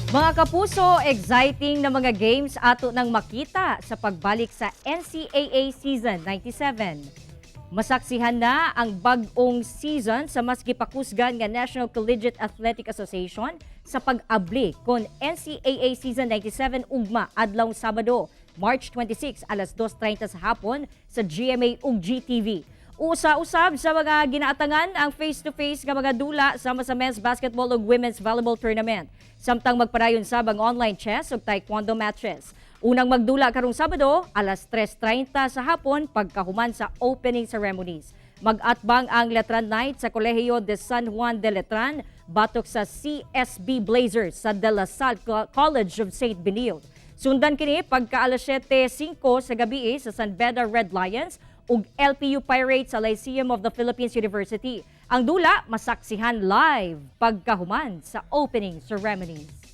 Mga kapuso, exciting na mga games ato nang makita sa pagbalik sa NCAA Season 97. Masaksihan na ang bag-ong season sa mas gipakusgan nga National Collegiate Athletic Association sa pag-abli kon NCAA Season 97 ugma adlaw Sabado, March 26, alas 2:30 sa hapon sa GMA ug GTV. Usa-usab sa mga ginaatangan ang face-to-face nga mga dula sama sa men's basketball ug women's volleyball tournament. Samtang magpadayon sab ang online chess ug taekwondo matches. Unang magdula karong Sabado, alas 3:30 sa hapon pagkahuman sa opening ceremonies. Mag-atbang ang Letran Knights sa Kolehiyo de San Juan de Letran batok sa CSB Blazers sa De La Salle College of St. Benilde. Sundan kini pagka alas 7:05 sa gabi sa San Beda Red Lions ug LPU Pirates sa Lyceum of the Philippines University. Ang dula masaksihan live pagkahuman sa opening ceremonies.